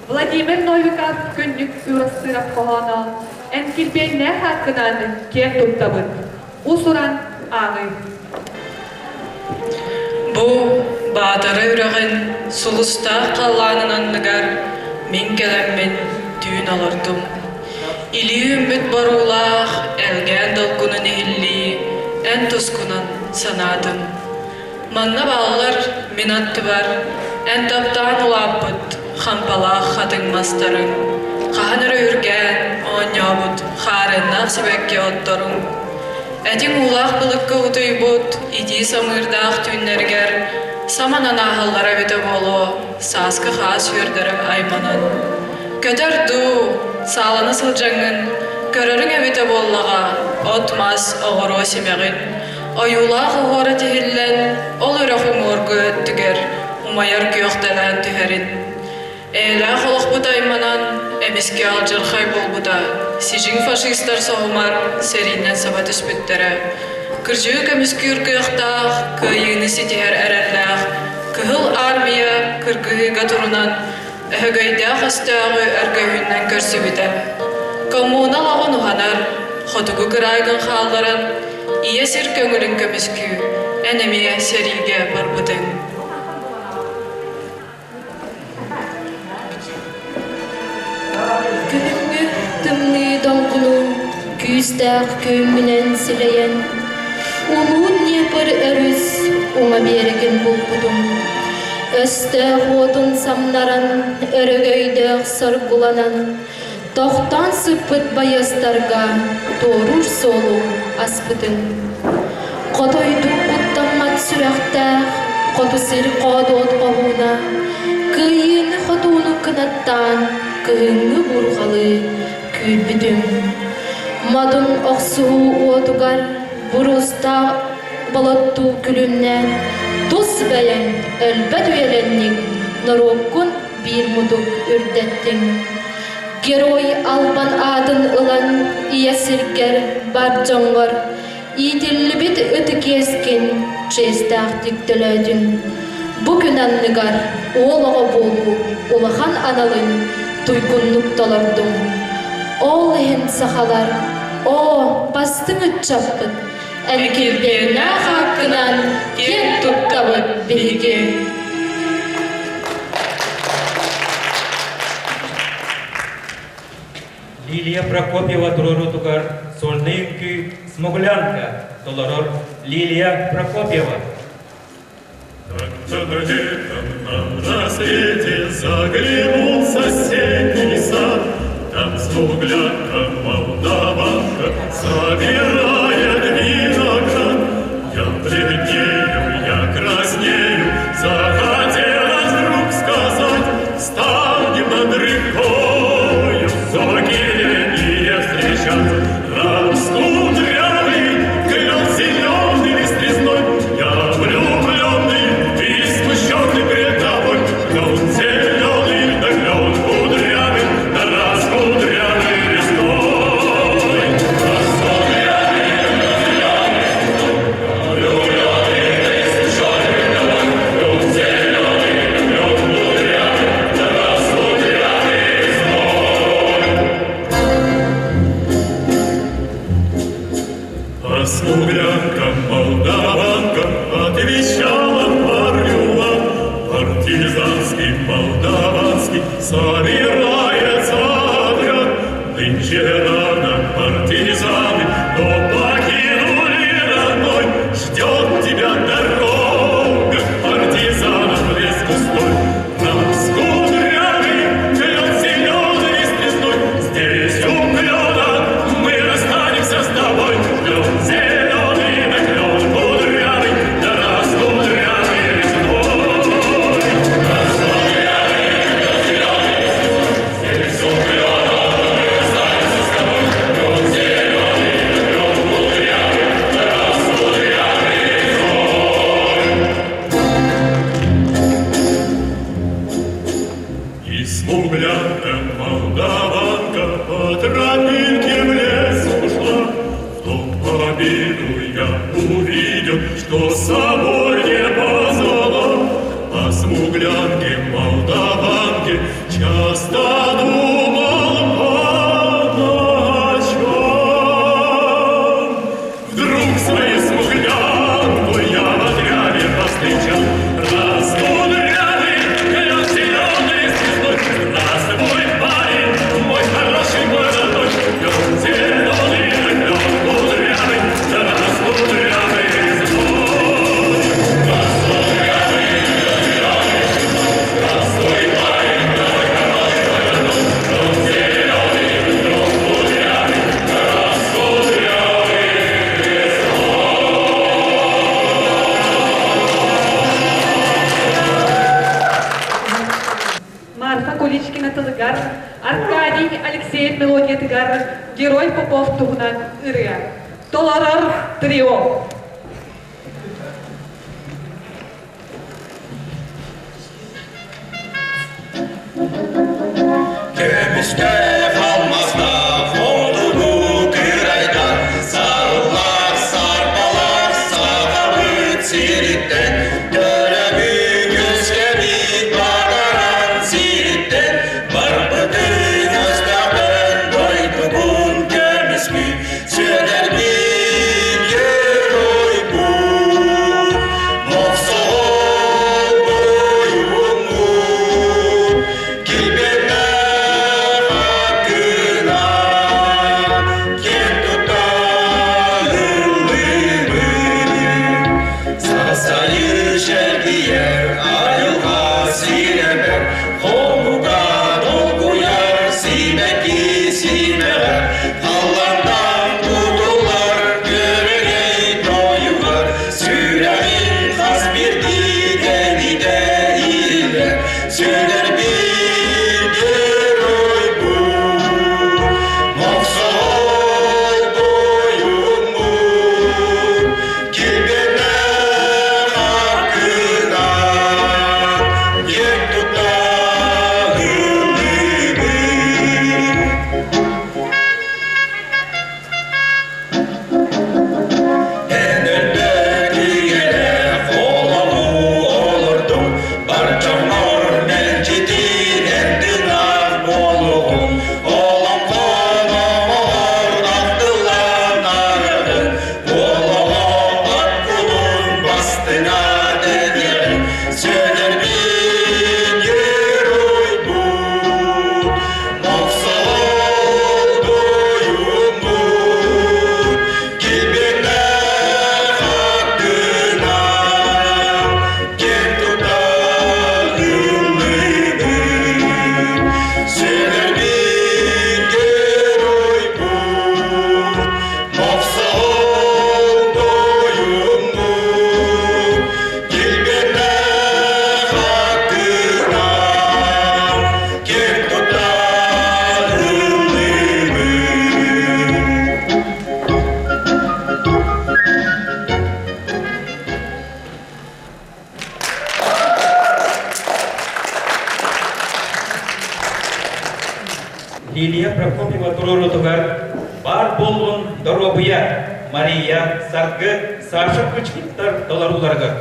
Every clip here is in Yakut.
Владимир Новиков Күннүк Уурастыырап хоһооно Эн килбиэннээх ааккынан киэн туттабыт. Уус-уран ааҕыы. Бу Баатара үрэҕин сулустаах халлаанын анныгар мин кэлэммин түүн олордум. Илии үүммүт боруулаах элгээн долгунун иһиллии эн тускунан санаатым. Манна бааллар мин аттыбар эн таптаан улааппыт хампалаах хатыҥ мастарыҥ, хаһан эрэ үргээн оонньообут хаарыаннаах сибэкки отторуҥ. Этиҥ уулаах былыкка утуйбут итии самыырдаах түүннэргэр саманан ааһаллара эбитэ буолуо, сааскы хаас үөрдэрэ айманан. Көтөр дуу, саалана сылдьаҥҥын көрөрүҥ эбитэ буоллаҕа, от-мас, оҕуруо симэҕин, Ойуулаах оһуора тиһиллэн, ол үрэх уҥуоргу өттүгэр умайар күөх дэлээн түһэрин. Эйэлээх олохпут айманан, эмискэ алдьархай буолбута, сидьиҥ фашистар соһумар сэриинэн саба түспүттэрэ. Кырдьыгы көмүскүүр кыахтаах, кыайыыны ситиһэр эрэллээх Кыһыл Армия кыргыһыыга турунан өһөгөйдөөх өстөөҕү өргөһүнэн көрсүбүтэ. Коммуна олоҕун уһанар, хотугу кыраайгын хаалларан, ийэ сир көҥүлүн көмүскүү, эн эмиэ сэриигэ барбытыҥ. Күһүҥҥү тымныы долгуну күүстээх күөҥҥүнэн силэйэн, Улуу Днепр өрүс уҥа биэрэгин булбутум. Өстөөх уотун самнаран, өрөгөйдөөх соргуланан, тохтоон сыппыт байыастарга туоруур суолу аспытыҥ. Хотойдуу куттаммат сүрэхтээх, хоту сир хоодуот хоһууна, кыайыыны-хотууну кынаттаан кыһыҥҥы буурҕалыы күүрбүтүм. Модун охсуһуу уотугар буруустаах болоттуу күлүмнээн, тус бэйэҥ өлбөт үйэлэнниҥ, норуоккун биир мутук үрдэттиҥ. Герой албан аатын ылан ийэ сиргэр бар дьоҥҥор иитиллибит ытык иэскин чиэстээхтик төлөөтүҥ. Бу күн анныгар уол оҕо буолуу улахан аналын туйгуннук толордуҥ. Ол иһин сахалар, оо, бастыҥ ыччаппыт, эн килбиэннээх ааккынан киэн туттабыт биһиги. Лилия Прокопьева туруоруутугар сольнай үҥкүү «Смуглянка» толорор Лилия Прокопьева. Как-то летом нам на свете заглянул соседний сад. Там смуглянка, молдаванка собирает виноград. Я бледнею, я краснею, захотелось вдруг сказать, Станем над рекою, сокиленье встречать. Раз кудрявый, клен зеленый лист резной, Я влюбленный и смущенный пред тобой. Клен зеленый, да клен кудрявый, да раз кудрявый лесной. Раз кудрявый, клен зеленый, влюбленный и смущенный пред тобой. Клен зеленый, клен кудрявый, да раз кудрявый лесной. А смуглянка, молдаванка отвечала парню партизанский, молдаванский, собирается отряд. Нынче рано партизаны, но покинули родной, ждет тебя дорога, партизанов лес густой. Нам с кудрявый клен зеленый лист лесной, здесь у клена мы расстанемся с тобой. Клен зеленый, да клен кудрявый, да раскудрявый лесной. Раскудрявый, клен зеленый лист лесной, здесь у клена мы расстанемся с тобой. Клен зеленый, да клен кудрявый, да раскудрявый лесной. И смуглянка молдаванка по тропинке в лес ушла. В ту обиду я увидел, что с собой не позвала. А смуглянке молдаванке часто Марфа Куличкина тылыгар, Аркадий Алексеев мелодиятыгар Герой Попов туһунан ырыа. Толорор трио. Көмүстээх алмаастаах хотугу кырайдан сарыллар сарбалар сахабыт сириттэн төрөбүт үөскэбит бадаран сириттэн барбытын өстөөхтөн дойдубун көмүскүү сүөдэрбит геройбут Мохсоҕол бойуммут килбиэннээх аккынан киэн тутта ыллыыбыт. Сасайы чэлгийэр айылҕа сирэмэр, хомуга долгуйар сибэкки симэҕэр, халлаантан кутуллар күөрэгэй тойугар, сүрэҕин хас биирдии тэбиитэ иһиллэр, сүдэрбит геройбут, мохсоҕол бойуммут, килбиэннээх аккынан киэн тутта ыллыыбыт. Эн өлбөт үйэлээх олоҕу олордуҥ, бар дьоҥҥор мэлдьитин эн тыыннаах буолуоҕуҥ. Олоҥхо номоҕор ахтыллан арыгын, олоҕо ат кулун бастыҥа дэниэҕиҥ. Сүөдэрбит геройбут, мохсоҕол бойуммут, килбиэннээх аттынан киэн тутта ыллыыбыт. Сүгэрбит геройбут, мохсоҕол бойуммут, килбиэннээх аттынан киэн тутта ыллыыбыт. Лилия Прокопьева туруорутугар баар буоллун доруобуйа Мария, Саргы, Саша Кычкиттар толорууларыгар.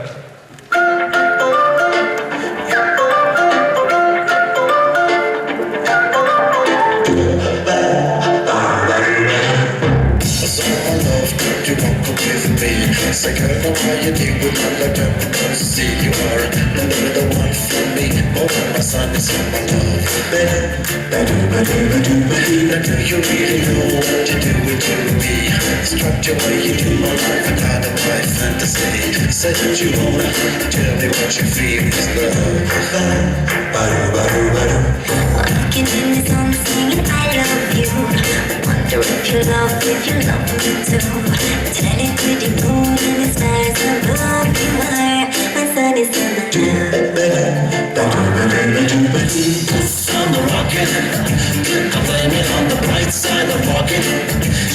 You won't go with me. Say, girl, why you do it like I see you are no longer the one for me. More my son is on my love. Now do you really know what you do to me? Structure way you do my life and out of my fantasy. Say that you wanna tell me what you feel is love. Walking in the sun singing I love you. Wonder if you love me too. Tell it to the moon and the stars above you are. My sun is on my love. On the rocket. Could I blame it on the bright side of walking?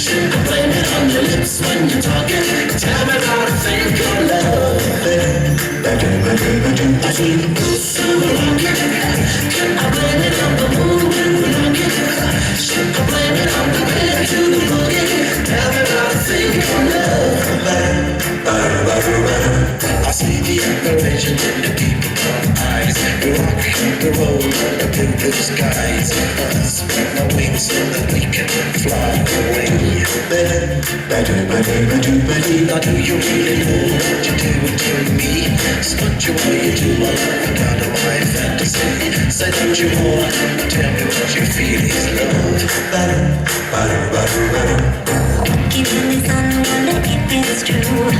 Should I blame it on your lips when you're talking? Tell me how to think of love. I see the summer rocket. Can I blame it on the moon when we're rocking? Should I blame it on the bed to the boogie? Tell me how to think of love. I see the admiration in the people eyes. We rock and roll under blue, blue skies. I spread my wings so that we can fly away. Now do you really know what you do to me? Structure what you do, my life and out of my fantasy. Say that you wanna tell me what you feel is love. Walking in the sun, wonder if it's true.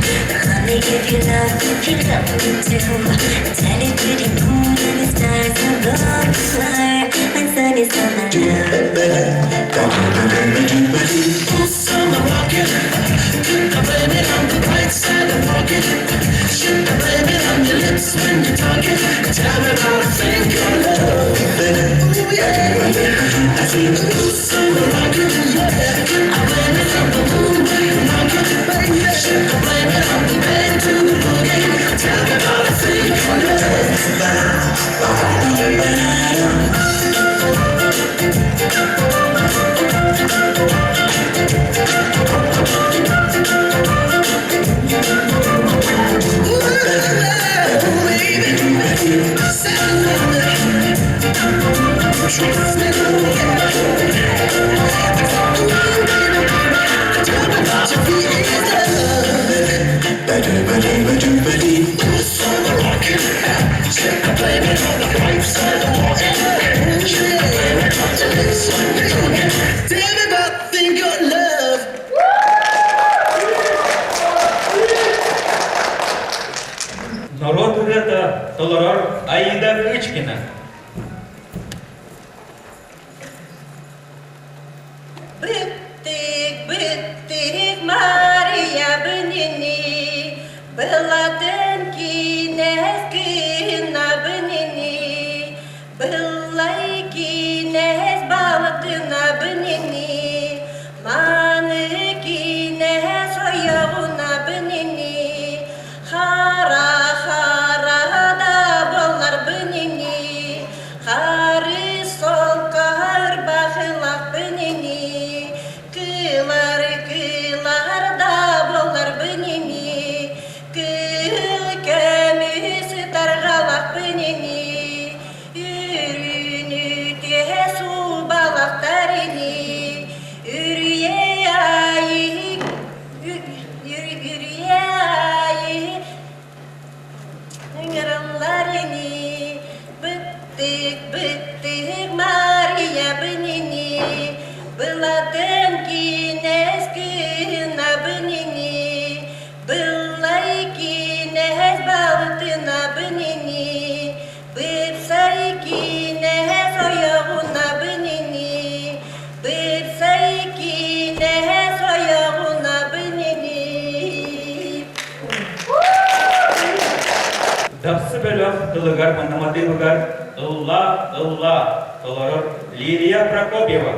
Honey, if you love me too. Tell it to the moon and the stars above you are. My sun is on my love. Summer rocket. Could I blame it on the bright side of walking? Should I blame it on your lips when you're talking? Tell me how to think of love. Норуот ырыата толорор Аида Кычкина. Быттык, быттык, Мария бынини, Былатын кинээс кына бынини, Быллай кинээс балтына бынини, Маны кинээс ойоҕуна бынини, Хара хара да болларбын ини, Хары солкар бахылахпын ини, Кылар кылар да болларбын ини, Кыл көмүс тарҕалахпын ини, Үрүнү түһэ субалахтар ини, Үрүйэ айы Үрүйэ айы ыҥырыллар ини, Быттык, быттык Марыйабын ини, Былатын кинээс кыһынабын ини, Быллай кинээс балтынабын ини, Быпсай кинээс ойоҕунабын ини, Быпсай кинээс ойоҕунабын ини. Дапсы бөлөх тылыгар манаматыыбыгар «Ылла, ылла» толорор Лилия Прокопьева.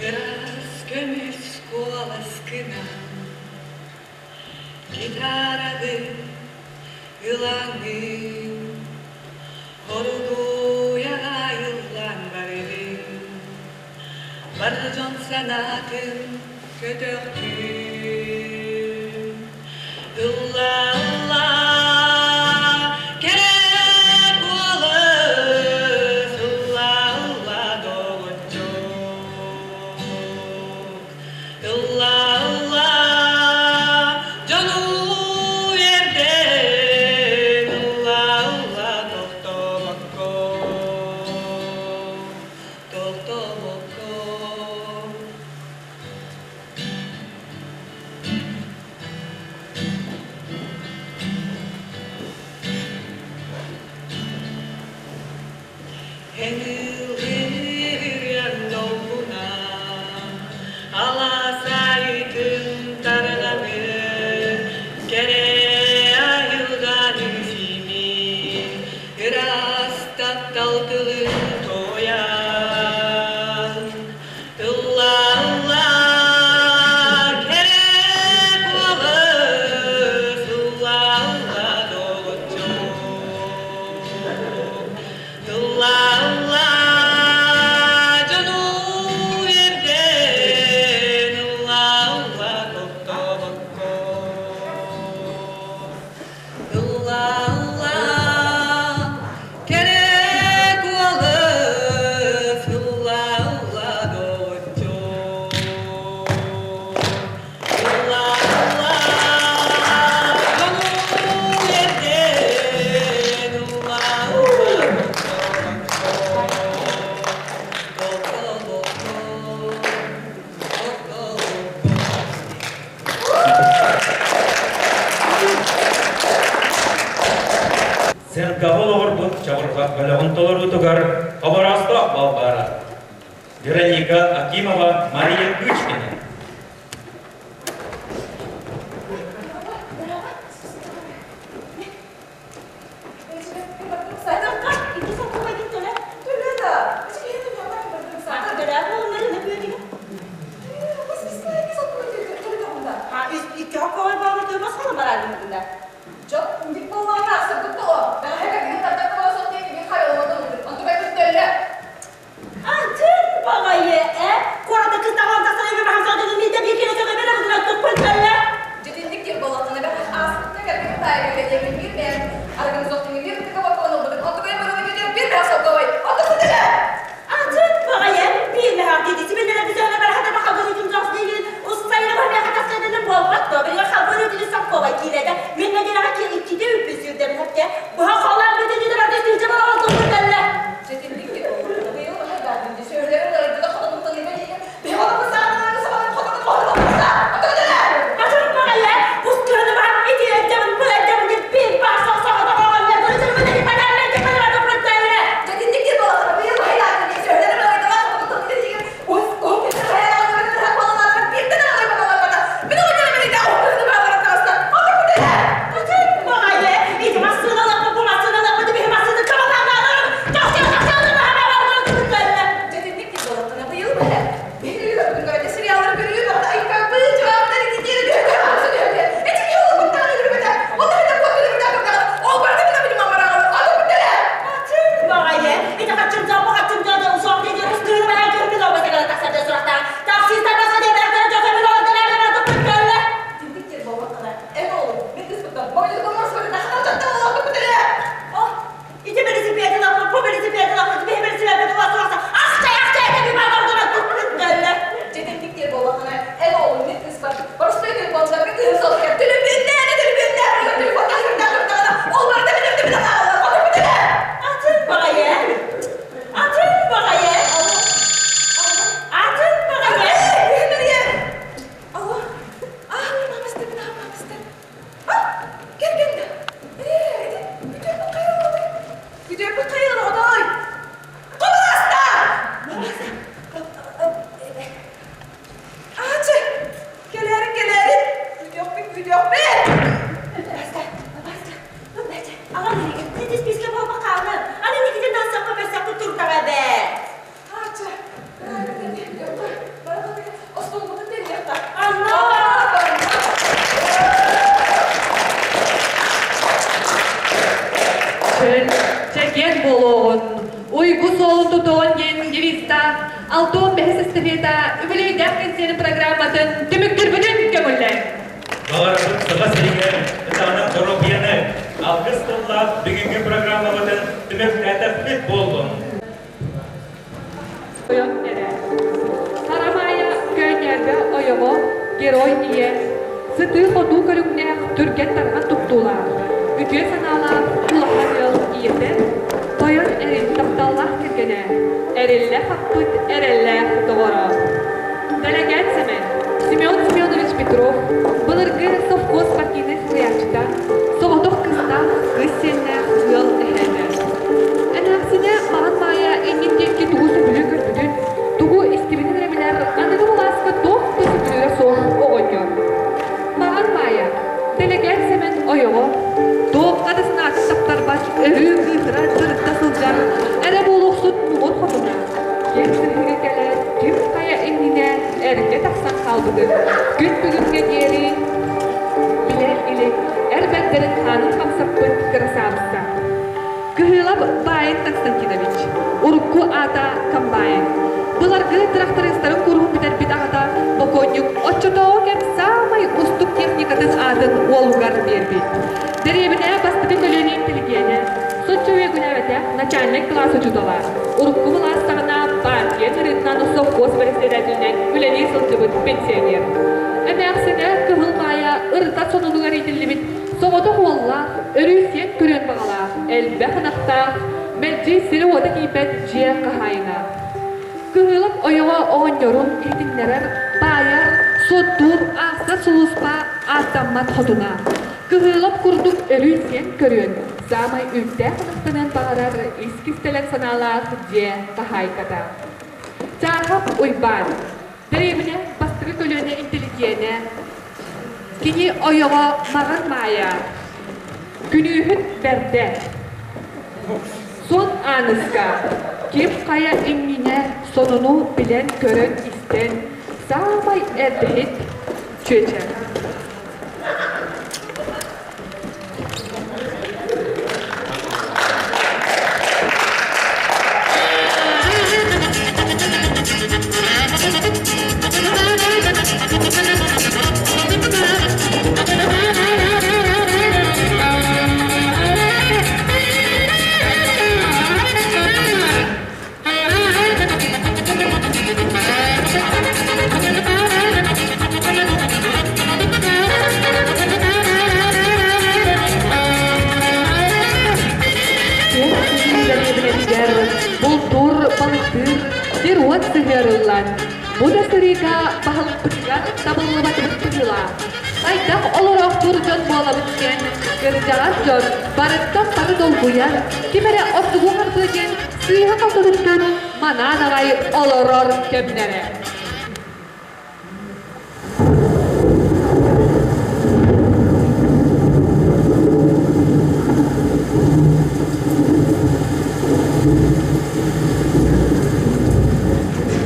Ыраас көмүс куоласкынан гитарабын ылаҥын Оргууйаҕа ыллаан барыбын Бар дьон санаатын көтөхтүүн Ылла, ылла, кэрэ куолас, ылла, ылла, доҕоччук. Ылла, ылла, дьону үөрдэн, ылла, ылла, тохтообокко, тохтообокко. Эҥил долгуна, алаас айытын тарҕанын, кэрэ айылҕаны симин, ыраас таптал тылын туойан. Ылла-ылла, кэрэ куолас, ылла-ылла, доҕоччук. Ылла-ылла, дьону үөрдэн, ылла-ылла, тохтобокко. Ылла-ылла, кэрэ куолас, ылла-ылла, доҕоччук. Ылла-ылла, дьону үөрдэн, ылла-ылла, тохтобокко, тохтобокко, тохтобокко. Сэргэҕэ олоҕурбут чабырҕах бөлөҕүн толоруутугар Хоборостоох Балбаара, Вероника Акимова, Мария Кычкина. Быһа холоон бүтүннүү барда түнчэ балаҕан тылбыт кэллэ. Чэгиэн буолуоҕун, уйгу суолун тутуон диэн девизтаах Алтон бэһис эстафета үбүлүөйдээх кэнсиэрин программатын түмүктүүрбүтүн көҥүллээҥ. Баҕарабыт Саха сиригэр ытаанах доруобуйаны, алгыс тыллаах бүгүҥҥү программабытын түмүктээтэхпит буоллун. Ойон эрэ. Харамаайа көөнньөрбө ойоҕо, герой ийэ, сытыы-хотуу көрүҥнээх түргэн-тарҕан туттуулаах, үтүө санаалаах улахан ыал ийэтэ, тойон эрин тапталлаах кэргэнэ, эриллэ хаппыт эрэллээх доҕоро. Дэлэгээн Сэмэн, Семен Семенович Петров, былыргы совхоз партийнай салайааччыта, соҕотох кыыстаах, кыыс сиэннээх ыал эһээтэ. Эмээхсинэ Маҕан Маайа иннин диэки тугу сөбүлүү көрбүтүн, тугу истибитин эрэ билэр аныгы былааска туох да сөбүлүүрэ суох оҕонньор. Маҕан Маайа, Дэлэгээн Сэмэн ойоҕо, туохха да санаатын таптарбат, өрүү кыыһыра сырытта сылдьар, эрэ буолуохсут муҥур хотуна, киэҥ сыһыыга кэлэн ким хайа иннинэ эргэ тахсан хаалбытын күн бүгүҥҥэ диэри билэ илик эр бэрдэрин хаанын хамсаппыт кырасаабыста. Кыһыылап Баайын Константинович, урукку аата Комбайн. Былыргы тырахтарыыстарын куруһун бүтэрбит аҕата бокуонньук оччотооҕу кэм саамай устук техникатын аатын уолугар биэрбит. Дэриэбинэ бастакы көлүөнэ интеллигенэ, соччо үөгүлээбэтэх начальник кылаас учуутала, урукку былаас саҕана партия нырыытынан совхоз бэрэссэдээтэлинэн үлэлии сылдьыбыт пенсионер. Эмээхсинэ Кыһыл Маайа ырыта сонунугар иитиллибит соҕотох уоллаах, өрүү сиэн көрүөн баҕалаах, элбэх ынахтаах, мэлдьи сири-уота тиийбэт дьиэ хаһаайына. Кыһыылап ойоҕо оҕонньорун иһитиннэрэр, баайар, суоттуур, аахсар сулууспа ааттаммат хотуна. Кыһыылап курдук өрүү сиэн көрүөн, саамай үүттээх ынахтаныан баҕарар ис кистэлэҥ санаалаах дьиэ хаһаайката. Чаахап Уйбаан, дэриэбинэ бастакы көлүөнэ интеллигиэнэ, кини ойоҕо Маҕан Маайа, күнүүһүт бэрдэ. Суон Ааныска ким хайа иннинэ сонуну билэн-көрөн истэн саамай эрдэһит чүөчэ. дьарыгар бултуур, балыктыыр, сир-уот сыһыарыллан, бу да сырыыга баһылыкпытыгар табыллыбатыбыт быһыылаах. Хайдах олороохтуур дьон буолабыт диэн кырдьаҕас дьон барыттан бары долгуйан, ким эрэ ордугу харбыа диэн сыыһа-халты туттан манаан аҕай олорор кэмнэрэ.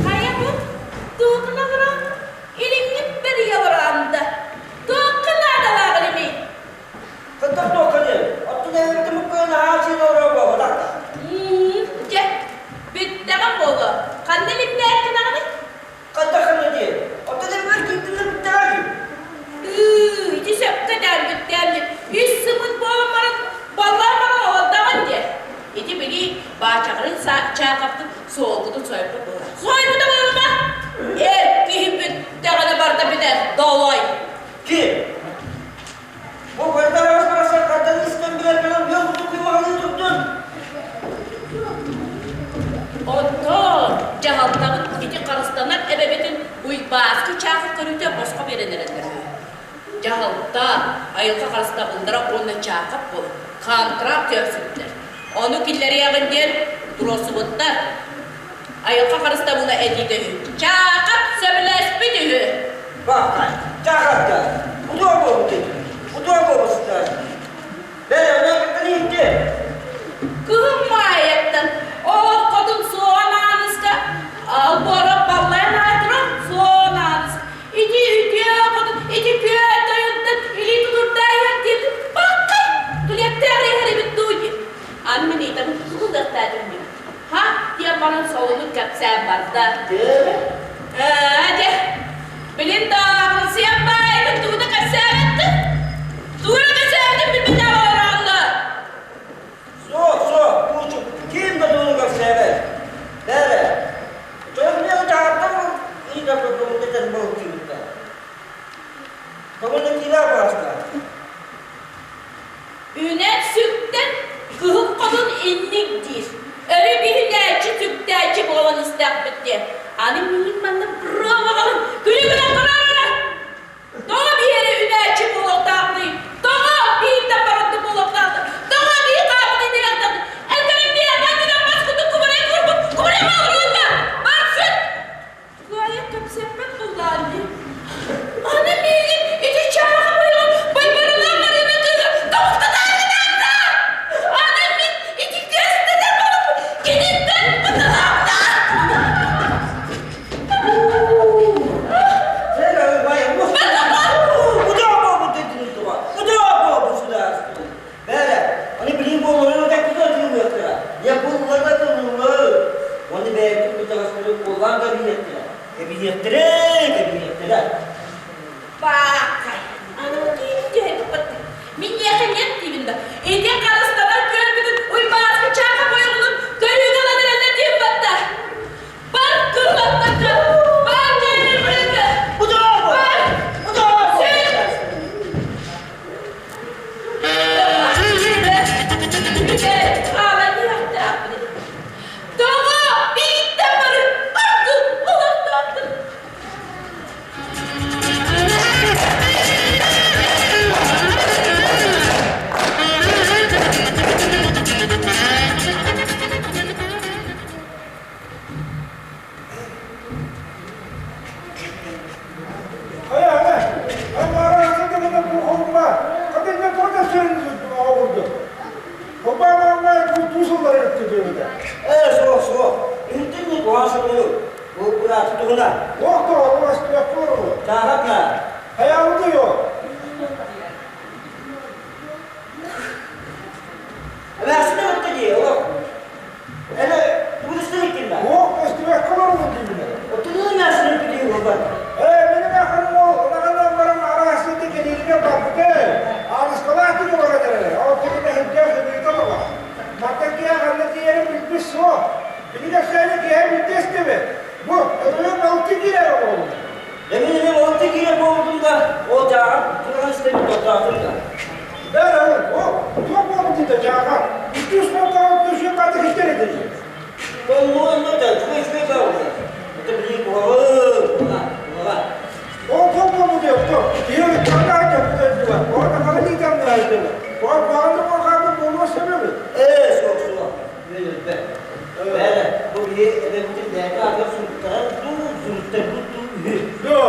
Хайа бу туоххун олорон илимҥин бэрийэ олороон да туохха наадалаах илимий? Кытта туохха диэн, оттон эбэтим уккуйан аһаа сиэн олорор буолбатах да. Дьэ, бүттэҕим буолуо. Ханна илимнээккин аҕаный? Хайдах ханна диэн, оттон эбэбэр киирдиннэр бүттэҕэ дии. Ыы, ити сөпкө дээммит үс сымыт буолан баран, баллаан баран олордоҕун диэн. Ити били баачаҕырын чаакаптын суолгутун сойбут буолар. Сойбута буолума! Эр киһи бүттэҕинэ барда бүтэр, долой! Ким? Бу хайдах барахсан хантан истэн билэр гынан үөл курдук кыймаҕалыы турдун? Оттон дьаһалтабыт ити харыстанар эбэбитин Уйбааскы чаахы көрүүтэ босхо биэрэн эрэллэр үһү. Дьаһалта, айылҕа харыстабыллара уонна чаахап буолан контракт түһэрсибиттэр. Ону киллэриэҕин диэн туруорсубуттар. Айылҕа харыстабыла этиитэ үһү. Чаахап сөбүлэспит үһү. Баахтай, чаахапта, утуо буолбут дии. Утуо буолбут Бээ, онон кыттан иһитти. Кыһын Маайаттан ол хотун Суон Ааныска албора баллайан аатырар Суон Ааныс ити үтүө хотун ити күөл тойонтон илии тутурдаайар диэбит баккай килиэптээх иһэр эбит дуу диэн аны мин ыйтабын тугу ылыахтаатым диэн ха диэн баран солунун кэпсээн барда ээ дьэ билин даҕаны сиэн баайытын тугу да кэпсээбэттин тугу да кэпсээбэтин билбэтэх олорооллор Суох, суох, куучук, ким да тугу кэпсээбэт. Бээрэ, дьон миэхэ дьаһалтан ыйытар курдук этэн буолтуйбуттар. Тоҕо киирэ баҕаста? Үнэн сүктэн кыһыл хотун инник диир. Өрү биһинээччи сүктээччи буолан истэхпит диэн. Аны миигин манна быраҕаҕалын күлүгүнэн көрөөрө! Тоҕо биһиэри үнээччи буолуохтаахпытый? Тоҕо биирдэ барытты буолуохтаахтар? Тоҕо биир хааппытын дириэхтэрбит? Эргэрин биэр ханныгар бас кутук кубарай курбут кубарай хаалырыында! Бар сүт! Кыайан кэпсэппэт буоллаан дии. Аны миигин ити чааһы бойоҕун байбарылаах Марина кыыһа тобуктатааргытаатта! Аны мин ити күөстэтэр балыкпын киниттэн быталаахта! Баакай, аны Миниэхэ нет диибин да. Ити харыстанар күөлбүтүн Уйбааскы чааха бойоҕунун көрүүгэ ылан эрэллэр диэн батта. Бар кыллаттарга, бар дьиэлэргэ, бар сир. Хаалан иһэхтээхпин. Тоҕо биирдэ бары ордук олохтоохтун. Ээ, суох, суох. Иһиттин куһаҕан Бу бырааты туһунан. Чааһап Эмээхсин өлтө дии, олох. Эне тугу истэн да? Оттон эмээхсин өлтө дии уолбат. Эмин эмин олты киирэ буолбутум да, ол дьааҕар туган истэн тоттоотум да. Онну да үчүгэй үчүгэй баҕалар. Это били куһаҕан, куһаҕан, куһаҕан. Ол болбому диэхто, киһи таҥаайда бүтэрдилэр. Оҕо ханан иитэн Ол куһаҕан да буолхаабыт буолуо сөбөбүт. Ээ, суох, суох. Үөлбэ. Бээрэ, бу биһи эбэбитин бэйэтэ аатыгар суруттарар дуу, суруттарбыт дуу үһү. Доо.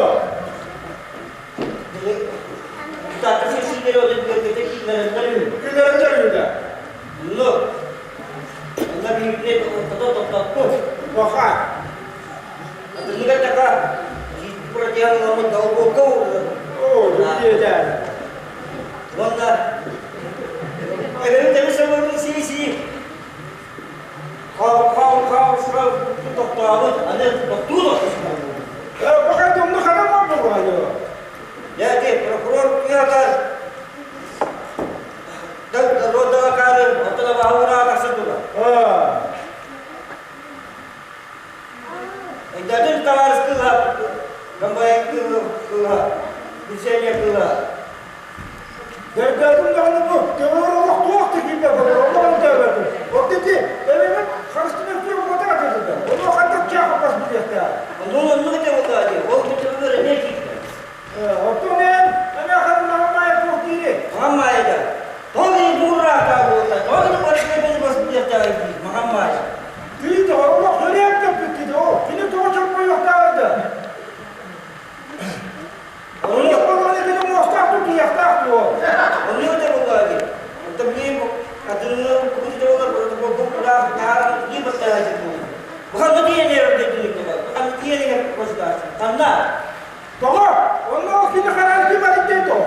Депутаттар сессийлери ол билэргэтэ киллэрэллэр үһү. Киллэрэллэр үһү да. Онно онно биһигини тохтото тохтоппут. Баха. Атынныгар така протеан ыламмыт долбуокка уурдум. Оо, дьиэтэ. Уонна эбэбит эмис ыларын сии-сии хау хау хау хау тохтообут аны тохтуу тохтосунар. Баха домну харама буолуо. Дьэ, прокурор кыата Роддаға кары, оттон абаһы тахсан тула. Өйдөтүн табаарыс кыыла, комбайн кыыла, пенсионер кыыла. Дөрдөөтүм даҕаны бу көмөр олох туох да киирбэт буолар, онно өйдөөбөтүм. Ол дии, эбэбит харыстыны күөх уота атыытыта. Ону ханна чаах бас билиэхтээх. Оннун оннук этэ буоллаа дии, ол көмөр эмиэ киирдэ. Оттон эн, ана ханнаҕа маайа туох диири? Маҕан маайда. Тоҕо кини буурраата буолла, тоҕо кини барысына бэни бас билиэхтээх дии, маҕан маайа. Тыы тоҕо олох хөрүөк көппүт кини, ол кини тоҕо чорбойуохтааҕый да? Оннук буоллаҕына кини муостаах тутуйахтаах дуо? Оннук этэ буоллаа дии. Оттон билигин атынны куту буолар, протоколбун кураах таһааран тиий баттаһааччы буолла. Буханна тиийэн эрэр дойдуну буханна тиийэн эрэр государство. Ханна? Тоҕо? Онно ол кини хараардыы барыттан тоҕо?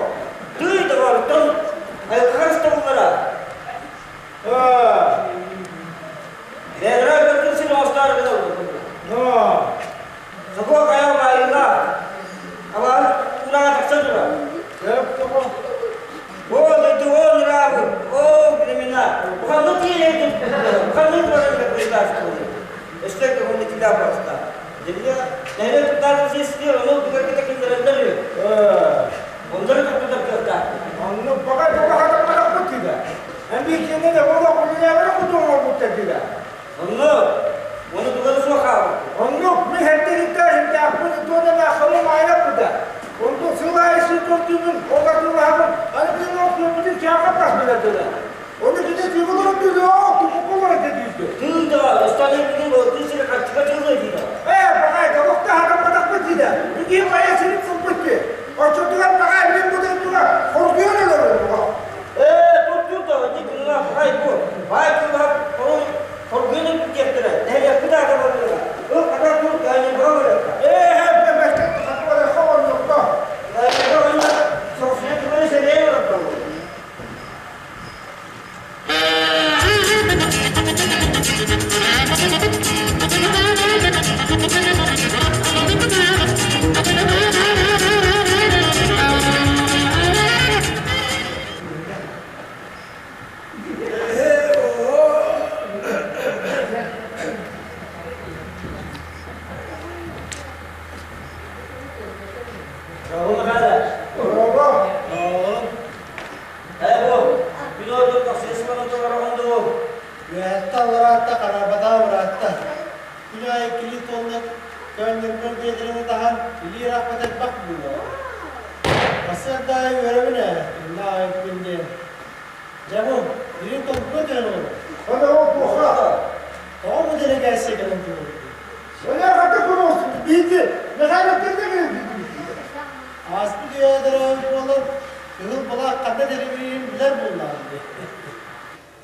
Тыый тоҕо, оттон айылҕа харыстабыллара. Бэдра көрдүн син оостаар гына Сокуо хайа маайыла. Абаар ураға тахсан турар. О, дойду, о, нравы, о, времена. Буханны тиийэн буханны турар государство. Өстөк он тебя просто. Земля, наверное, тутар здесь ону дугар киллэрэллэр. Оннары тутар кыахта. Онну баҕа тоҕо хатамматахпыт дии. Эн биир де олох үлэлээбэрэ кутуоҥор дида. Онну, оны дугары суох хаалбыт. Онну мин хэттериттэ хинтаахпын туона наахамы маайаппыта. Онну сыл аайы сыл көрдүүмүн оҕатылаабын аны бин ол күөмүтүн чааха бас билэрдилэр. Оны кини тыгылырын дүлü о тумукулар дедүүстү. Тыы да, останы билин ол тыы сири хаччыга чылы дида. Ээ, баҕай толохта хатамматахпыт дида. Бүгүн хайа сирин сылбыт ди. Оччотугар баҕай мин бу дойдуга хоргуйан өлөрөр. Ээ, тур да, ди кынна бай бу. Бай кылга ол хоргуйан диэктэрэ. Нәһә кыда да болуга. Ол ката тур гани бага. Ээ, хэ бэ хатуара хоннокко. Ээ, онна софия кылы сере бар. Оны қара. Браво. Ээ, бу. Било тахсыс баран ол. Үөһэтте аллараатта харабата ураатта. Күн аайы кили тонна көөннөрбөр диэдэрини таһан илии рахмат элбэх буолуо. Сарсыарда аайы үөрэбин ээ, инна айыппын диэн. Дьэ бу, илин толкуга түһэн олорор. Ана ол буха. Тоҕо бу дэлэгээссийэ кэлэн турар? Оля хата курус биити. Михайловтар да келди. Ааспыт үйэ төрөөбүт буолан, кыһыл былаах ханна дэлибириин билэр буоллаҕым дии.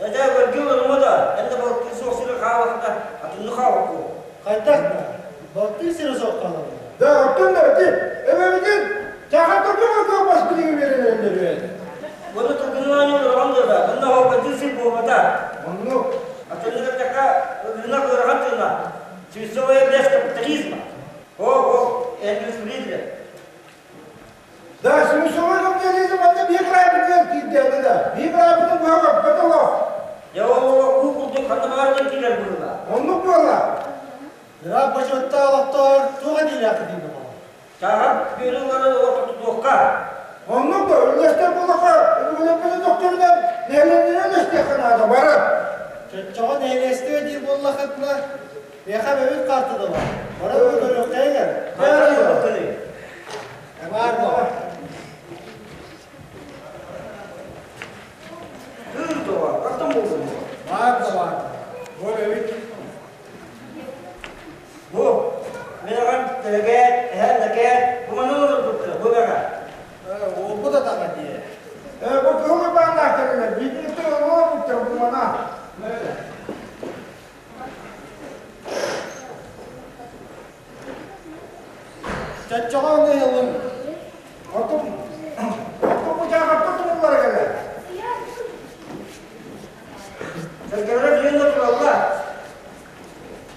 Эдэ көргү олума да, энде балтын суох сири хаалахта, атынны хаалку. Хайдах да, балтыы сири суох хаалабын. Да, оттон да ти. Эбэбитин чаха тургу бас билиги беренелер. Оны тылгынлааны олорған да, онна хоо балтын сир буолбата. Онну Атынны така рынок ыраган тына. Свисовая без капитализма. О, о, Энгельс Фридрих. Да, смысовой капитализм анда бир крайбытын кийдеди да. Бир крайбытын буга баталох. Я ол уу курдук ханна баардан килер була. Онну буола. Ыраах бочуотта олохтоор туох этиилээх дии буолла. Чаҕар бөрүлары олохто тутуохха. Онну бу үллэстер булака, үллэстер доктордан нелерine үллэстер канада бары. Чоччоҕо нэһилиэстибэ диир буоллаххытына, миэхэ эбэбит хаартыта баар. Баран көрүөххэйиҥ эрэ. Баар доҕор. Баар да баар. Бу эбэбит. Бу, мин аҕам Тэлэкээт, эһэм Лэкээт, бу манан олорбуттара, бу эбэҕэ. Уолбут атаҕа дии. Бу кыһыл ыбааннаах кэлэлэр, биирдиттэн олорбуттар бу мана. Чаччаҕа ону ыйылын. Отум, отум бу дьааҕарта тумуллара кэлэр. Сэргэлэрэ билин да тураллар.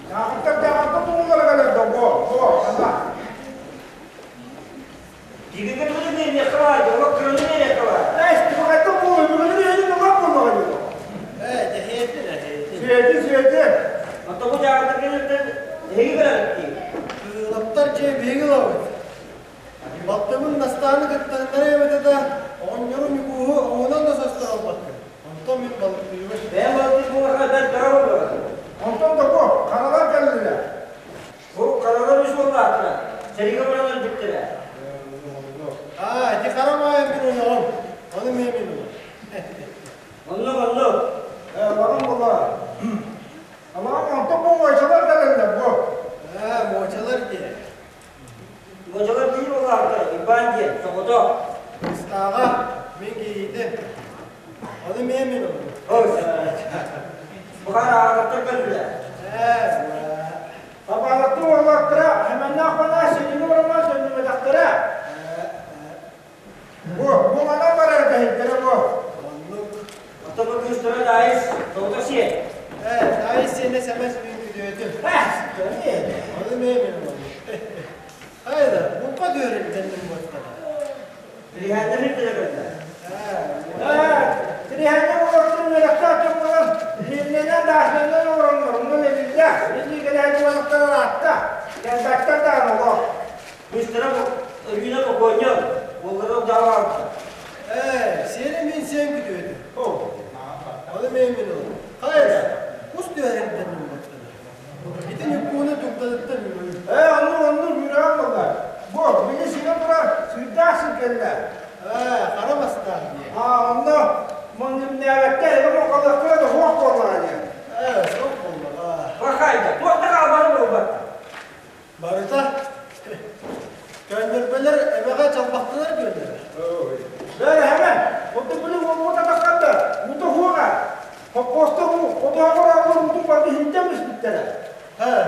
Дьааҕыттар дьааҕарта тумуллара кэлэр да, бу, бу, ана. Дигигэ тугу биэриэххэ баар, олох кыраны биэриэххэ баар. Эс, тугайта буолуй, бүгүнү биһиги туган буоллаҕа дии. Ээ, тэһиэтин, эһиэтин. Сүөтү, сүөтү. Оттон бу дьааҕыттар кэлэртэн эһиги көрөҕүт дии. Кыылаптар дьиэ биһиги ылабыт. Балтыбын Настааны кыттыһыннара эбэтэ да, оҕонньору Ньукууһу оҥонон да состоролбаккын. Онтон мин балыктыыбын. Бэйэм балыктыыр буоллахха бэрт дара буолуо. Онтон да бу, харалар кэллилэр. Бу харалар үс уоллаахтара. Сэриигэ баран өлбүттэрэ. Аа, ити хара маайа мин ойоҕум. Ону эмиэ мин ылар. Оннук, оннук. Ээ, баран буолла. Алаҕам онтон бу муочалар кэлэллэр бу. Аа, муочалар диэ. Муочалар биир уоллаахтара, Иван диэн, соҕотох. Ыстааҕа мин кийиитим. Ону эмиэ мин ыллым. Бухар ааҕаттар кэллилэр. Ээ, Табаалаттыы уоллаахтара Хэмэннээх Панаа сэриигэ бараммат төннүбэтэхтэрэ. Бу, бу манан барар дэһиттэрэ бу. Оннук. Оттон бу кыыстара Даайыс тоҕото сиэ. Ээ, Даайыс сиэнэ сэмэс мин күтүөтүм. Ону эмиэ мин ыллым. Хайда, булка түөрүн тэнним буоттара. Тириһээннэр ирдэрэ кэллэ. Ээ, тириһээннэр уолаттар үөрэхтээх дьон буолан, Линнэнэн, Даашнанан олороннор, онно эбиллэ. Илии кэлээччи уолаттар ыраатта. Кэлбэттэр даҕаны олох. Кыыстара Өрүүнэ бокуонньук, уоллара Удааҕа Ээ, сиэри мин сиэн күтүөтүм. Ону эмиэ мин ыллым. Хайда, кус түһэрин тэнним буоттара. Ити Ньуккууну дугдатыттан үҥүү. Ээ, оннук, оннук үөрэҕим буолла. Бу, били сирэ турар, сыырдаах сир кэллэ. Ээ, хара мастаах дии. Аа, онно муҥнээбэттэр, эбэ муҥхалыахтара да суох буоллаҕа дии. Ээ, суох буоллаҕа. Бахайда, туох да хаалбата буолбат. Барыта көөнньөрбөлөр эбэҕэ чалбахтанар күөллэрэ. Бээр эһэмэн, онтон били уолбут атаххарда, уута суоҕа. Хоппуоста уу, хотуһаҕар ааллар уутун барыта иһирдьэн биспиттэрэ. Ээ,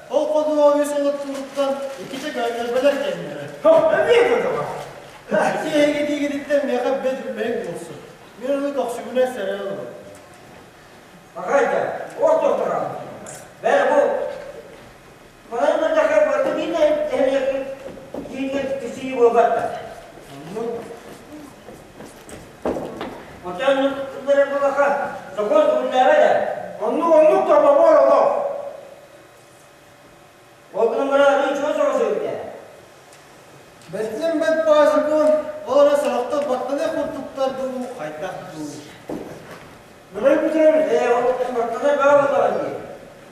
ол ходуһа үс олоттууруттан иккитэ көөнньөрбөлөр кэллилэр. Һох, эмиэ көтөҕө. Ити эһиги диигититтэн миэхэ бэт билбэһик буолсун. Мин ону көхсүбүнэн сэрэ ылабын. Бахайда, ортохторо. Бээр бу Манан мандахха барыта биир нэһилиэккэ кииҥҥэ кисии буолбатта. Оннук. Оттон оннук булаха сокуон көҥүллээбэт ээ. Оннук оннук да бобор олох. Ол гынан баран арыый чугас соҕус эбит ээ. Бэртин бэрт баасыкуон, ол эрэ сорохтор баттаныах курдуктар дуу, хайдах дуу. Нұрай Петрович, Ээ, ол баттанар баа буоллаҕа дии.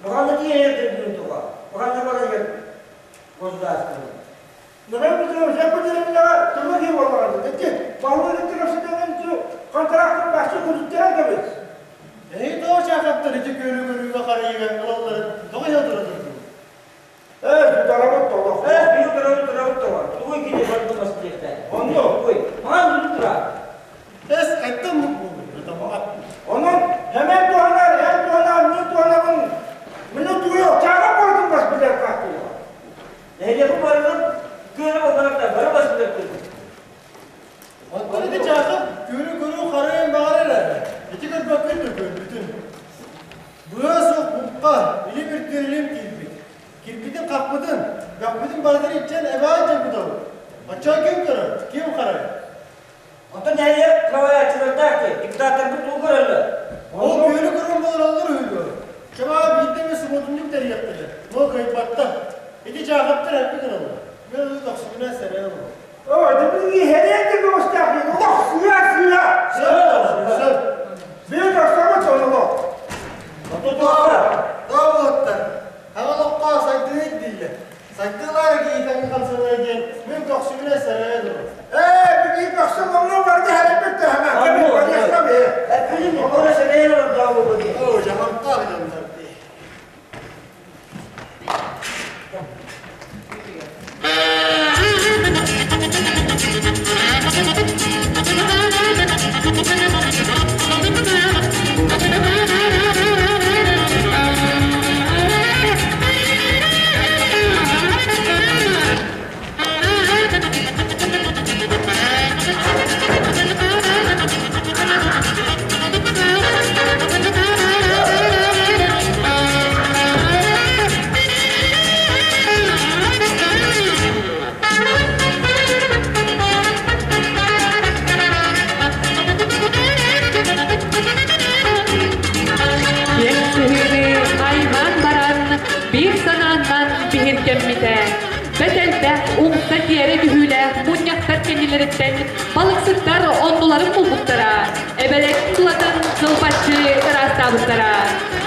Баҕанна тиийэн эрдэрдин туха. Баҕанна баран иһэр государствоны. Нұрай Петрович, я көтеремнеҕэ тылы киһи буоллаҕа дии. Ити баһылык итти контрактын бааччы күрүттэрэн кэбис. Эһиги тоҕо чаахаттар ити күөлү көрүүгэ харайыыга ылалларын тоҕо иһэ тураллар дуу? Ээ, тутарабыт толох. Ээ, биир көрөбүт турабыт тоҕо. Тугуй кини барбыт бастыахта. Оннук. Ой, маҕан бүтүн тура. Эс, хайтан мук буолуй? Онон хэмэн туһанар, эн туһанар, мин туһанабын. Мин туйу чааҕа барытын бас билэр каахтыйа. Нэһилиэкпит барытын күөлэ буолбатар бары бас билэр күөл. Оттон ити чаахап күөлү көрүү харайан баҕар эрэ. Ити көрбөккүн да көрбүтүн. Быа суох булка, илим үрдүөр илим киирбит. Кирбитин хаппытын, бөхпүтүн барытын иччэн эбээн дьайбытабыт. Оччоҕо ким көрөр, ким харайар? Оттон нэһилиэк салайааччылардаах дии, депутаттарбыт тугу көрөллөр? Ол күөлү көрөн олороллор үһү дуо? Чабаа биирдэ эмэ субуотунньук тэрийэхтэрэ, но кыайбаттар. Ити чаахаптар эргэ гыналлар. Мен ону көхсүбүнэн сэрэнэн олоробун. Оо, дьэ иһэрэн да көҕүстээх олох сыа сыа. Сөп, сөп. Биир тахсабыт олох. түмүктэммитэ. Бэрт элбэх умса-тиэрэ түһүүлээх мунньахтар кэннилэриттэн балыксыттар оннуларын булбуттара, эбэлэр тулатын кылбаччы ыраастаабыттара.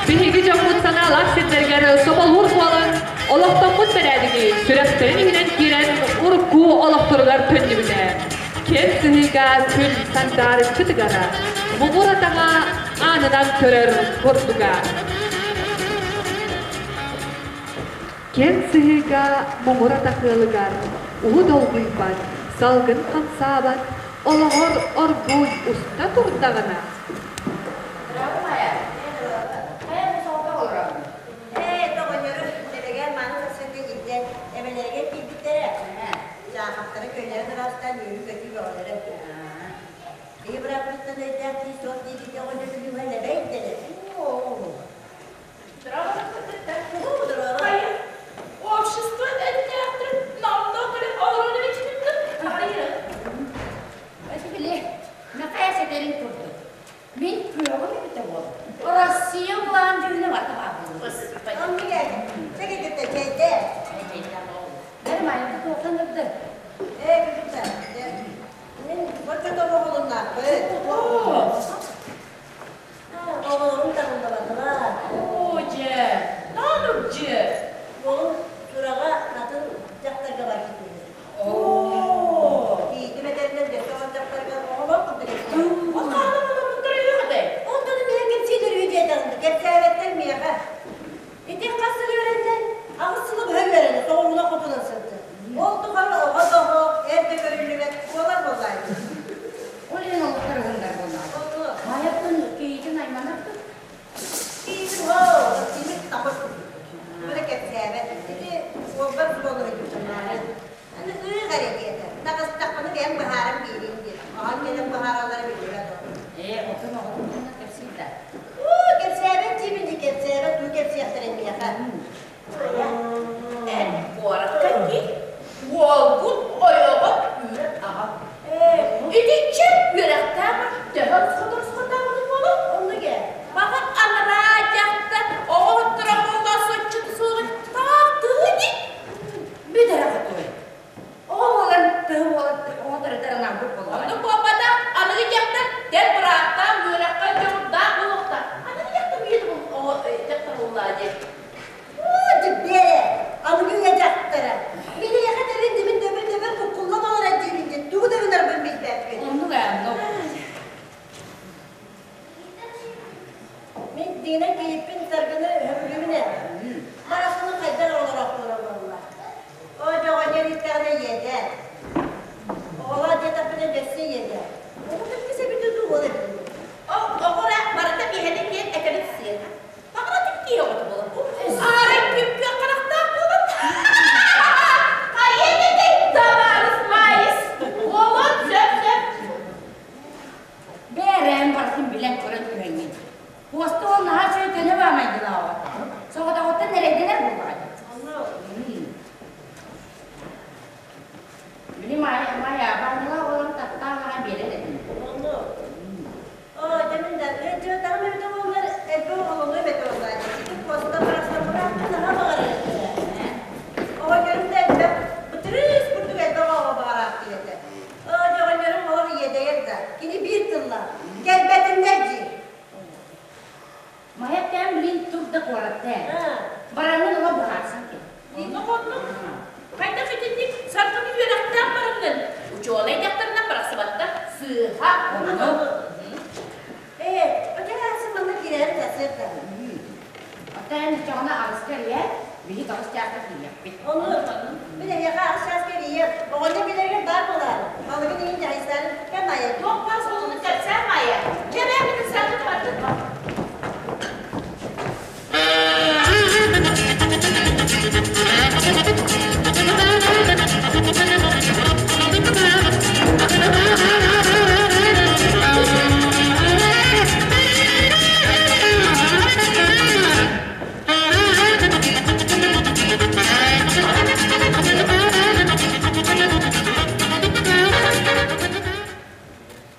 Биһиги дьоммут санаалаах сирдэригэр соболуур буолан, олохтоммут бэрээдэги сүрэхтэрин иһинэн киирэн урукку олохторугар төннүбүтэ. Кэм сыһыыга күн сандаарыччы тыгара, муҥур атаҕа аанынан көрөр курдуга. Кэм сыһыыга муҥур атах ыалыгар уу долгуйбат, салгын хамсаабат, олоҕор оргууй уста турдаҕына Ээ, тоҕонньору Тэбэгээр мааны сарсыарда илдьэн эбэлэригэр киирбиттэрэ. Дьаахаптара көлөһүн ыраастаан үөрүү-көтүү бөҕөлөрө. Киһи бырааппыттан өйдөөх киһи суох диэбитэ оҕонньор күлүмэ лэбэй дэнэр. Общество өттөөхтөрүн номнуо көрөн олорон эбитин Били, Мэхээс этэрин курдук, мин күөҕүм эбитэ буол. Россия былаан дьүһүнэ барыта баар буолуо. Оннук ээ, чэкэкэтэ чэйдэ. Нормально туохтан ырды. Ээ, күтүтэ. Мин боччо тобоҕолуннаахпыт. Оҕолорум табыллыбатылар. Оо, дьэ, наанук дьэ. Уолум сураҕа атын дьахтарга барбыт үһү. Оо. Киһитим этэринэн дөссө оҕо дьахтарга оҕолоох курдук этэ. Ол хаалан олорбуттар үһү этэй? Онтон миэхэ кэпсиилэр үһү диэтэҕинэ, кэпсээбэттэр миэхэ. Ити хас сыл үөрэннэ? Аҕыс сылы быһа үөрэнэ, тоҕуһуна хотунан сылдьар. Ол тухары оҕо да оҕо, эр да көрүллүбэт, буолар буоллаайы. Ол иһин олохтор ыһындар буоллаҕа. Хайаттан киһитин айманар да? Киһитин оо, кимит табыс Бары кэпсээбэт. Ити уолбар суолуһуйдуктаннаары. Аны ыых эрэ диэтэ. Таҕыстахпына бэйэм быһааран биэриим диэтэ. Оһон кэлэн быһаараллара биллибэт ол. Ээ, отун оҕотун туһунан кэпсиир да? Уу, кэпсээбэт диибин дии, кэпсээбэт, туу кэпсиэхтэрэ миэхэ. Айа, эн куоракка киир, уолгун ойоҕун үүрэн аҕал. Итиччэ үөрэхтээх төһө сотору-сотору буолуо? Оннук ээ. Баҕар анараа дьахтар оҕо буолла соччото суоҕун таах тыһы дии. Бүтэрэ хотуой. Оҕо буолан, тыһы буолан, оҕо төрөтөр анаабыт буоллаҕа. Оннук буолбатах, аныгы дьахтар тэн бырааттаах, үөрэххэ дьоҕурдаах буолуохтаах. Аныгы дьахтар үйэтэ оҕо дьахтар буоллаа диэн. Оо, дьиббиэрэ, аныгы үйэ дьахтара. Мин эйиэхэ этэбин димин дөбөр-дөбөр буккуллан олорор диибин диэн тугу да гынарбын билбэппин. Оннук ээ, оннук. Мин дьиҥинэн кийииппин саргыны өһөбүлүүбүн ээ. Барахсаны хайдах олороохтуура буолла. Оо, дьоҕонньор ииттэҕинэ ийэтэ. Оҕолоор диэтэхпинэ дөссө ийэтэ. Оҕо кэппис эбитэ дуу, уол эбитэ дуу. Ол оҕо эрэ барыта биһэни диэн этэбит сыыһа. Баҕаратык киһи оҕото буолар. Аарай күп-күөх харахтаах буолан. Хайа этэй, табаарыс Маайыс. Уолун сөп-сөп. Бээрээм барытын билэн көрөн түһэҥҥин. Куоста уол наһаа үчүгэй көнө баамайдылааҕа. Соҕотоҕуттан эрэйдэнэр буоллаҕа дии. Били Майа баанньалаах оҕолорун таптаан аҕай биэрэр этим. Онно. Оо, дьэ мин да, дьэ таһым эбитэ буоллар, элбэх оҕолонуом этэ буоллаа дии. Ити Куоста барахсан бырааппын наһаа баҕарар этэ. Оҕонньорум да элбэх, бытырыыс курдук элбэх оҕо баҕараахтыыр этэ. Оо, дьэ оҕонньорум олох иэдэйэр да, кини биир тыллаах, кэлбэтиннэр дии. Майа тэм блин тур да куоратта ээ. Бараҥҥын ыла быһаарсан кэл. Оннук оннук. Хайдах итинник саргыны үөрэхтээх бараҥҥын учуонай дьахтарынан барахсыбаттар. Сыыһа оннук. Ээ, оччо манна киирэн сасыарда. Оттон эн оччоҕуна аҕыска эрийээр, биһи тоҕус чааска киириэхпит. Ону, мин эһиэхэ аҕыс чааска эрийиэм. Оҕонньор билэригэр баар буолаары. Балыгын иһин дьаһайсаарын кэм Майя. Туох баар суолуну кэпсээн Майя. Кэбээбитин саргы бардын.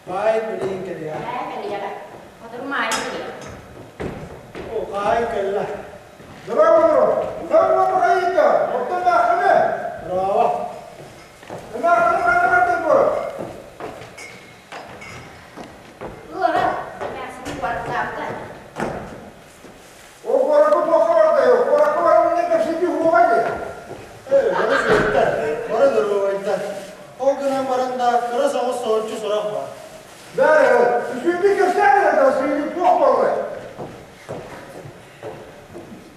Баай билигин кэлиэҕэ. Ээ, кэлиэҕэ. Сотору Маайа кэлиэ. О, хаайын кэллэ. Здорово, здорово. Хайыта, оттон Эмээххини! Браво! Эмээххини ханна бардый бу? Ыара, эмээхсини куораттаабыта. Ол куоракка туохха бардай? Куоракка баран иннэ кэпсэтии уһуоҕа дии. Ээ, бары сүөттэр, бары доруобайдар. Ол гынан баран да кыра соҕус соһуччу сурах баар. Бээрэ, үсүүбүт кэпсээн эрэ да сыыйыы туох буоллай?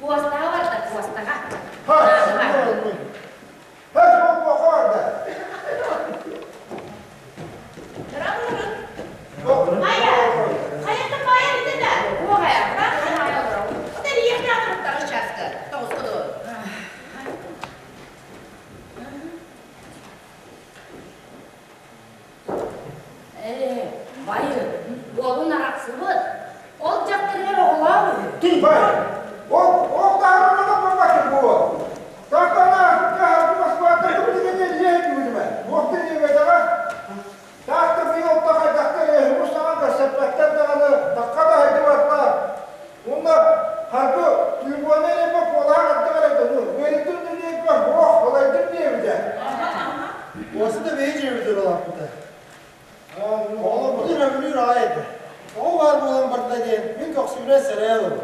Куостаҕа барда, куостаҕа. Ха, Ха, суол туохха барда? Майя, хайата Майя битэ да? Уоҕайа, Майя олорор. Ота риэхтээх туруктаҕы чааска, тоҕуска дуо? Ээ, байы, уолун арахсыбыт. Ол дьахтарыгар оҕолоох үһү. Бай, ол ол таарымана барбакка буо. Тахтана кыһаргы Москваттан билигин иэһи түгүнүмэ. Туохтан иэбэтэҕэ? Таах да быйыл да хайдахта иэһи саҥа көрсөппөттөр даҕаны тахха да хайдыбатта. Уонна харгы түйбуона иэпэ куолаах аттыгар этэ. Үөрүтүн диэппэ ох, балайдым диэбитэ. Уосы да бэйи дьиэбитигэр улааппыта. Оҕолорбутун өҥнүүр аҕай этэ. Оҕо баар буолан барда диэн мин көхсүбүнэн сэрэйэ ылабын.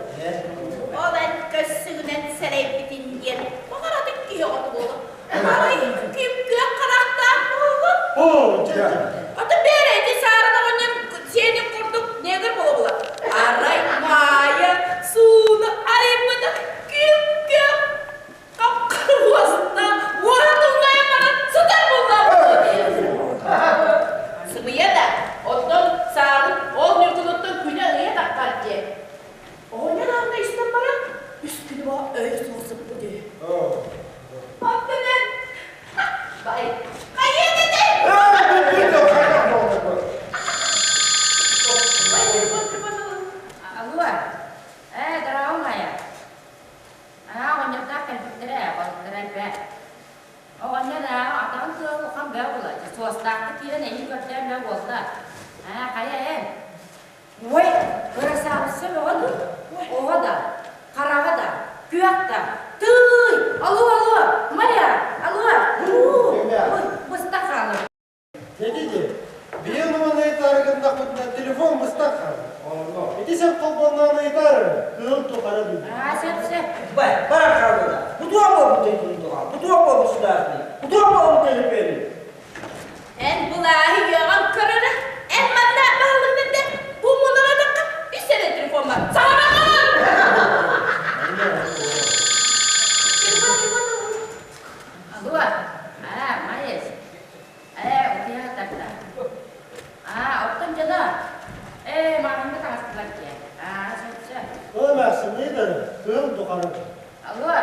Ол эн көссүгүнэн сэрэйбитин диэн баҕаратык киһи оҕото буолуо. Арай ким күөх харахтаах буолуо? Оо, чэ, чэ. Ата бээрэ ити саарын оҕонньор сиэнин курдук негр буола-буола. Арай Маайа сууну арыйбытах күп күөх хапхар уоста уоһа туллайан баран сытар буоллаҕа Сымыйа да, оттон саарын ол ньургунуттан күнэ ыйа таххар диэ. Оҕонньор аанна истэн баран, үс күнү боо өйө суох сыппыт үһү. Оттон эн, бай, хайыа этэй? Бай, телефон, телефон, Алло, ээ, здорово, Майя. Аа, оҕонньордоох кэлбиттэрэ, балыктара элбэх. Оҕонньор аа, атаҕын тыала улахан бөҕө буолла. Суостаахтык киирэн эйигин көрдөөн бөҕө буолла. Аа, хайа эн? Ой, кырасаабысса бөҕө дуу? Оҕо да, хараҕа да, күөх да. Тыый! Алло, алло, Майя, алло! Уу, быстах хаалар. Дедиди, биир нуман ыйытаары гыннахпытына телефон быстах хаалар. Ити сеп холбонноон ыйытаар кыыл тухары дуу. Аа, сөп, сөп. Бай, баран хаалла. Бутуа буолбут туга, бутуа буолбут судаарный, бутуа буолбут төлөпүөнү. Эн былааһы үөҕэн көрөрө, эн манна баһылыгын бу мунаратахха үс эрэ телефон бар. Саҥараҕын! Телефон, телефон, Алло, аа, Майя, Ээ, утуйа тарта. Аа, оттон дьоно, ээ, маҕаһыыҥҥа таҕыстылар дии. Аа, сөп, сөп. Ол эмээхсин ыйытары, кыыл тухары. Алло,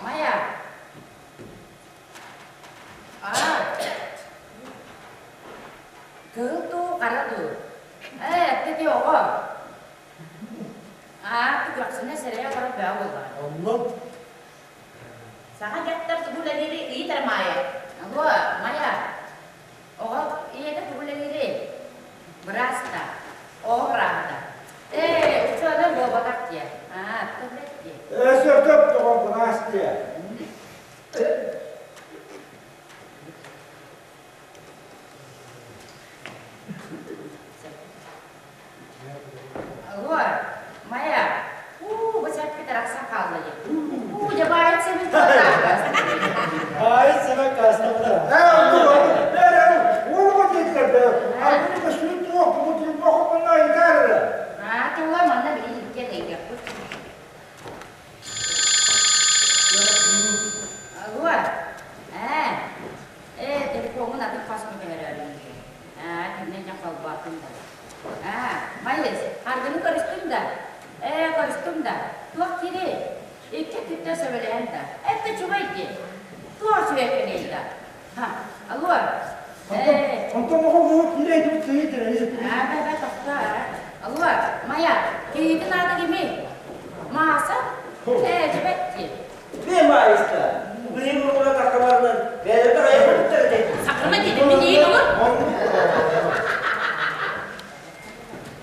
Майя. Аа, кыыл дуу, хара дуу? Ээ, эттэ дии оҕо. Аа, көхсүнэ сэрэйэ олорор бөҕө буоллаҕа. Онно Саҥа дьахтар тугу үлэлиирий ыйытар Маайа. Алло, Майя, оҕо ийэтэ тугу үлэлиирий? Быраас да, оҕо бырааһа да. Ээ, учуонай буолбатах диэ. Аа, төбөт диэ. Ээ, сөп тоҕо быраас диэ. Алло, Майя, уу, бу сэрпит арахсан хаалла дии. Уу, дьэ баайыт сэбин туотаахтас. Баайыт сэбин каастабыта. Ээ, бээрэ, уолуга диэтилэр бээ. Аргыны көстүбүт туох, бу телефон хоппунна ыйытаар эрэ. Аа, тула манна билин иккиэн ыйытыахпыт. Алло, ээ, ээ, телефоҥҥун атын хоско көһөрөөрүҥ дии. Аа, кинини дьэ холбоотум да. Аа, Майыс, аргыны көрүстүм да? Ээ, көрүстүм да. Туох диирий? Икки өттүттэн сөбүлэһэн да. Это чугай дии. Туох үчүгэй кэлиэй да. Ха, алло. Ээ. Онтон оҕо буһук киирэй дии Аа, бэ, бэ, тохтоо. Алло, Майя, кийиитин аата кимий? Мааса? Ээ, дьэбэт дии. Бе маайыста. Билигин уруна таккабарынан бэйэлэрин айахтар этэ. Сакырма диэтим мин иин олор.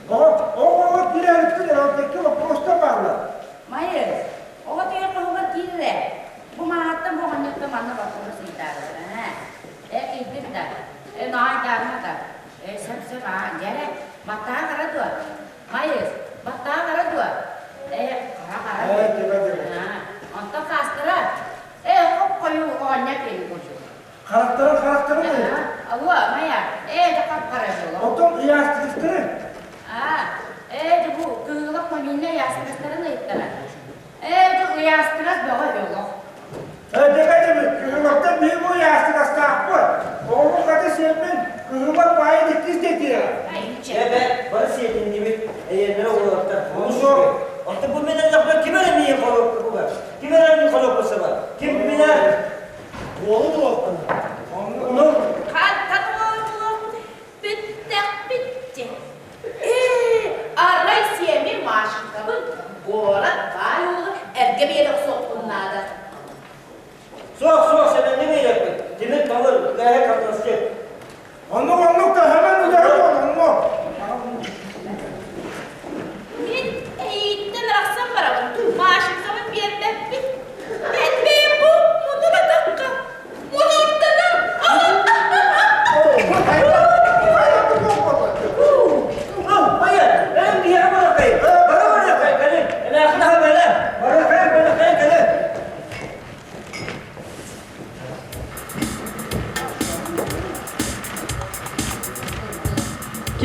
Оҕо киирээриттэн эрэлтэкке боппуруостар бааллар. Майя, оҕо түйэ хоһугар киирэрэ. Итиннэ ыйаастыгастарын ыйыттара. Ээ, дьэ ыйаастыгас бөҕө үһү олох. Дэгэдэмит, кыһыллартан биһи бу ыйаастыгастаахпыт. Оҕобун хата сиэммин, кыһыллар баайын иккис дэтиэ. Эбэ, бары сиэтиннибит, эйиэннэрэ уолаттар. Ону суох. Оттон бу мен эллэхпэр ким эрэ миигин холуоппуга? Ким эрэ миигин холуоппусаба? Ким минэ? Уолу булуохпун. Ону Хантан уолу булуохпут? Бүттэхпит дьэ. Ээ, арай сиэммин Машенькабын город баай уолу эргэ биэрэ охсуохпун наада. Суох, суох, сэмэнни биэрэппит. Тимир талыр, үлэһэ картошки. Оннук, оннук, төһөмөн үлэһэ оннук. Мин эйииттэн арахсан барабын, Машенькабын биэрбэппин. Эн бэйэм бу мутук атахха мунурданан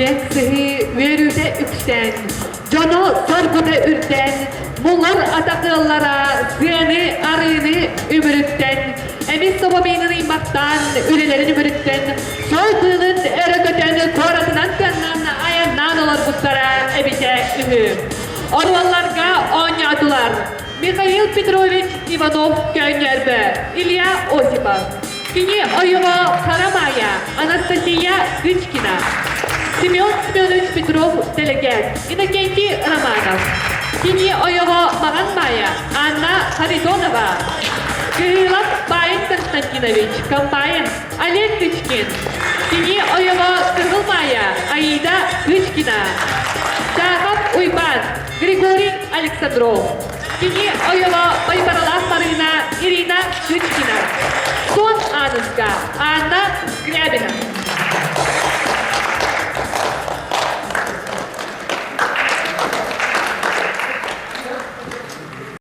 Киэҥ сыһыы үөрүүтэ үксээн, дьону соргута үрдээн, муҥур атах ыаллара сыаны, арыыны үмүрүттэн, эмис собо миинин ыймахтаан, үлэлэрин үмүрүттэн, сол быылын өрө көтөн, куоратынан тыаннан айаннаан олорбуттара эбитэ үһү. Оруолларга оонньоотулар Михаил Петрович Иванов-Көөнньөрбө, Илья Осипов, кини ойоҕо Хара Маайа, Анастасия Кычкина, Семен Семенович Петров дэлэгээт, Иннокентий Романов, кини ойоҕо Маҕан Маайа, Анна Харитонова, Кириллов Павел Константинович, комбайн Олег Кычкин, кини ойоҕо Кыһыл Маайа, Аида Кычкина, Чаахап Уйбаан, Григорий Александров, кини ойоҕо Байбаралаах Марыына Ирина Кычкина, Сон Ааныска, Анна.